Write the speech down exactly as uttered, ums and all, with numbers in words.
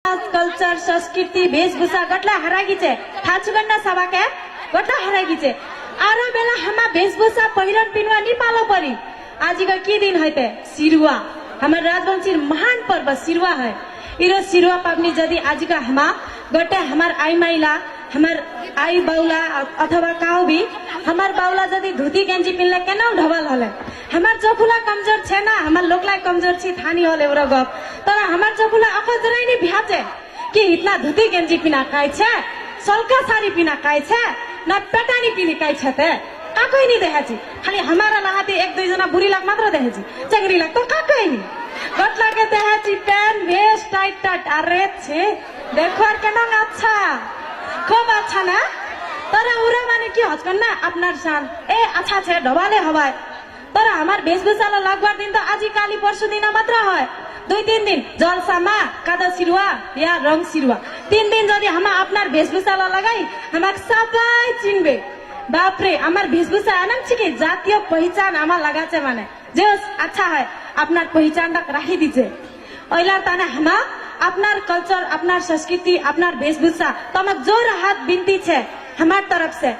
culture, সংস্কৃতি, বেশভূষা গটলা হারাই গেছে। থাচুগন্না সবাকে গটলা হারাই গেছে। আরো বেলা হামা বেশভূষা পহিরন পিনওয়া নি পালো পরি। আজিকা কি দিন হইতে? সিরুয়া। আমার রাজবংশীর মহান পর্ব সিরুয়া হয়। ইরো সিরুয়া পাবনি যদি আজিকা হামা গটে আমার আই মাইলা, আমার আই বাউলা অথবা কাউ বি, আমার বাউলা যদি ধুতি গেঞ্জি পিনলে কেন ঢবাল হলে? আমার চকুলা কমজোর ছে না, আমার লোকলাই কমজোর ছি থানি হলে উরো গপ। তোরা আমার চকুলা অকল জনাইনি ভিয়াচে। কি ইতনা ধুতি গেঞ্জি পিনা কাইছে, সলকা শাড়ি পিনা কাইছে, না পেটানি পিনি কাইছে তে? কাকই নি দেহেছি। খালি আমার লাহাতে এক দুই জনা বুড়ি লাগ মাত্র দেহেছি। চেংড়ি লাগ তো কাকই নি। গটলাকে দেহেছি প্যান্ট, ভেস্ট, টাইট টাইট। আরে ছি, দেখো আর কেন আচ্ছা। খুব আচ্ছা না? তোরা উরা মানে কি হচকন না? আপনার শান। এ আচ্ছা আছে, ডবালে হবায়। তোরা আমার বেশভূষালো লাগবার দিন তো আজি কালি পরশু দিন মাত্র হয়। দুই তিন দিন জলসা মা, কাদা সিরুয়া, ইয়া রং সিরুয়া। তিন দিন যদি হামা আপনার বেশভূষালো লাগাই, হামাক সবাই চিনবে। বাপরে, আমার বেশভূষা আনাম ছিকে জাতীয় পহচান আমার লাগাছে মানে। যে আচ্ছা হয়, আপনার পহচানটা রাখি দিছে। ওইলার তানে হামা আপনার culture, আপনার সংস্কৃতি, আপনার বেশভূষা, তো আমার জোর হাত বিনতি ছে আমার তরফ সে।